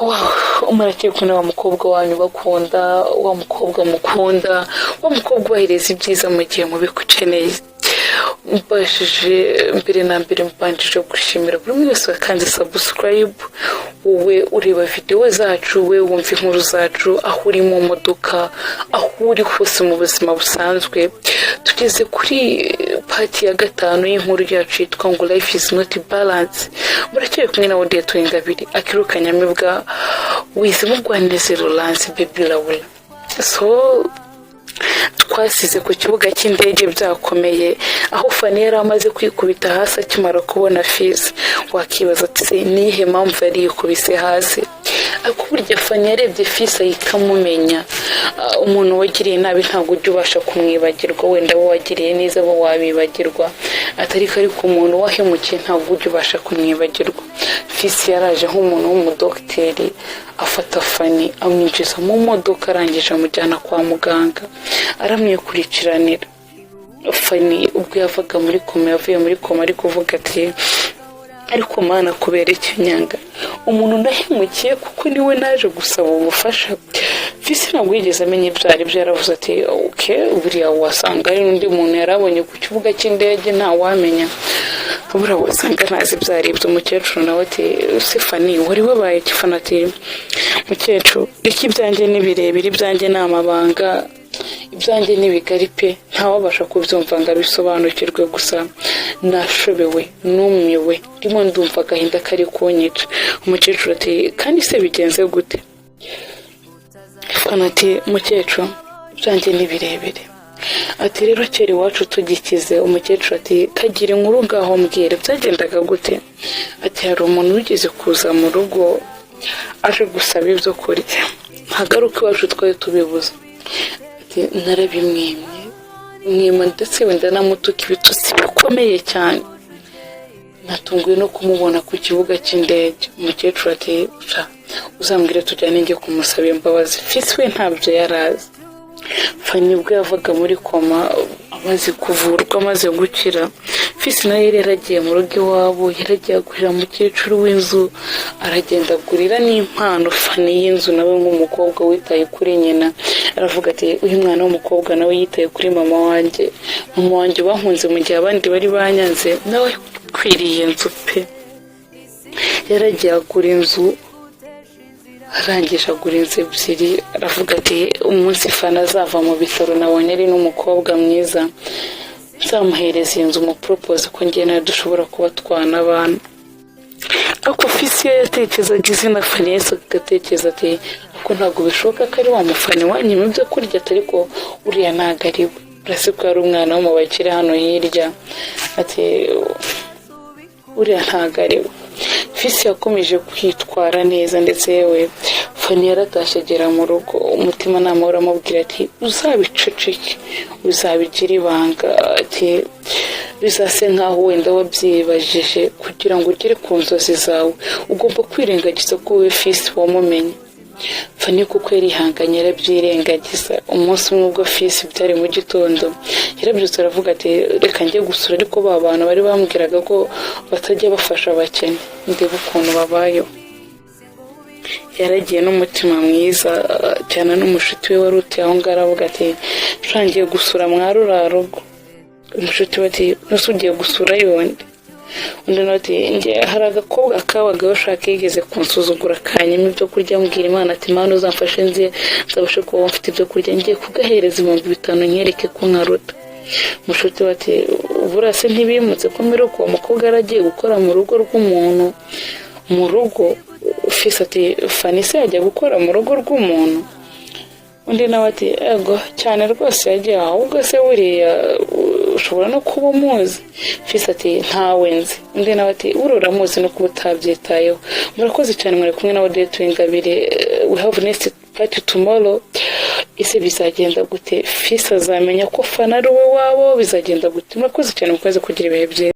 Wow, murakeye kumwe na wa mukobwa wanyu bakunda, wa mukobwa mukunda, wa mukobwa ubahereza ibyiza mu gihe mubikukeneye. Mbashije mbere na mbere, mbanjije gushimira buri umwe wese wakanze subscribe, wowe ureba videwo zacu, we wumva inkuru zacu, aho uri mu modoka, aho uri hose mu buzima busanzwe. Tugeze kuri part ya gatanu y'inkuru yacu yitwa ngo "Life Is Not Balance". Murakeye kumwe na Odette Ingabire akiruka Nyamibwa wizemo Rwanezero Lance Baby Laura. So twasize ku kibuga cy'indege byakomeye, aho Fani yari amaze kwikubita hasi akimara kubona Fisi. Wakibaza ati: "Se niyihe mpamvu yari yikubise hasi?" Ariko burya Fani yarebye Fisi ahita amumenya. Umuntu wagiriye nabi ntabwo ujya ubasha kumwibagirwa. Wenda bo wagiriye neza bo wabibagirwa, atari ko, ariko umuntu wahemukiye ntabwo ujya ubasha kumwibagirwa. Fisi yaraje nk'umuntu w'umudogiteri, afata Fani amwinjiza mu modoka, arangije amujyana kwa muganga, aramwikurikiranira. Fani ubwo yavaga muri koma, yavuye muri koma ari kuvuga ati: "Ariko Mana, kubera icyo nyanga umuntu ndahemukiye, kuko niwe naje gusaba ubufasha?" Fisi ntabwo yigeze amenya ibyo ari byo. Yaravuze ati: "Okay, buriya wasanga hari n'undi muntu yarabonye ku kibuga cy'indege, ntawamenya, buriya wasanga ntazi ibyo ari byo." Umukecuru nawe ati: "Se Fani, wari wabaye?" Fani ati: "Mukecuru, reka, ibyanjye ni birebire, ibyanjye ni amabanga, ibyanjye ni bigari pe, ntawabasha kubyumva ngo abisobanukirwe. Gusa nashobewe, numiwe, ndimo ndumva agahinda kari kunyica." Umukecuru ati: "Kandi se bigenze gute?" Fani ati: "Mukecuru, ibyanjye ni birebire." Ati: "Rero kera iwacu tugikize." Umukecuru ati: "Kagira inkuru, ngaho mbwira, byagendaga gute?" Ati: "Hari umuntu wigeze kuza mu rugo aje gusaba ibyo kurya, ntagaruka iwacu twari tubibuze." Ati: "Narabimwimye, mwima, ndetse wenda namutuka ibitutsi bikomeye cyane. Natunguwe no kumubona ku kibuga cy'indege." Umukecuru ati: "Sha, uzambwire tujyane njye kumusaba imbabazi." Fisi we ntabyo yari azi. Fani ubwo yavaga muri koma, amaze kuvurwa, amaze gukira, Fisi nawe yari yaragiye mu rugo iwabo, yaragiye agurira mukecuru w'inzu, aragenda agurira n'impano Fani y'inzu nawe nk'umukobwa witaye kuri nyina. Aravuga ati: "Uyu mwana w'umukobwa nawe yitaye kuri mama wanjye, mama wanjye bahunze mu gihe abandi bari banyanze, nawe akwiriye inzu pe." Yaragiye agura inzu, arangije agura inzu ebyiri. Aravuga ati: "Umunsi Fana azava mu bitaro, nabonye ari n'umukobwa mwiza, nzamuhereza iyi nzu, umuporopoze ko njye nawe dushobora kuba twanabana." Ariko Fisi iyo yatekerezaga izina Fani, yahise agatekereza ati: "Ariko ntabwo bishoboka ko ari wa mufani wanyima ibyo kurya." Ati: "Ariko uriya ntabwo ari we, uretse ko yari umwana wo mu bakire hano hirya." Ati: "Uriya ntabwo ari we." Fisi yakomeje kwitwara neza, ndetse yewe Fani yaratashye agera mu rugo, umutimanama uramubwira ati: "Uzabiceceke, uzabigira ibanga." Ati: "Bizase nkaho wenda wabyibajije. Kugira ngo ugere ku nzozi zawe, ugomba kwirengagiza ko wowe Fisi wamumenye." Fani kuko yarihanganye, arabyirengagiza. Umunsi umwe ubwo Fisi, byari mu gitondo, yarabyutse aravuga ati: "Reka njye gusura ariko ba bantu bari bambwiraga ko batajya bafasha abakene, ndebe ukuntu babayeho." Yaragiye n'umutima mwiza cyane n'umushuti we wari utuye aho ngaho. Aravuga ati: "Ngiye gusura mwa ruriya rugo." Umushuti we ati: "Nuse ugiye gusura yondi?" Undi nawe ati: "Njye hari agakobwa kabagaho ushaka yigeze kunsuzugura kanyima ibyo kurya, mbwira Imana ati: 'Imana uzamfashe nze nzabashe kuba mfite ibyo kurya.' Ngiye kugahereza 5000 nyereke ko nkaruta." Mushuti we ati: "Buriya se ntibimutse, ko mperuka uwo mukobwa yaragiye gukora mu rugo rw'umuntu mu rugo?" Fisi ati: "Fani se yajya gukora mu rugo rw'umuntu?" Undi nawe ati: "Ego cyane rwose, yagiye. Ahubwo se buriya ushobora no kuba umuzi." Fisi ati: "Ntawe nzi." Undi nawe ati: "Buriya uramuzi no kuba utabyitayeho." Murakoze cyane, mwari kumwe na Odette Ingabire. We have next part tomorrow. Ese bizagenda gute? Fisi azamenya ko Fana ari we wabo? Bizagenda gute? Murakoze cyane, mukomeze kugira ibihe byiza.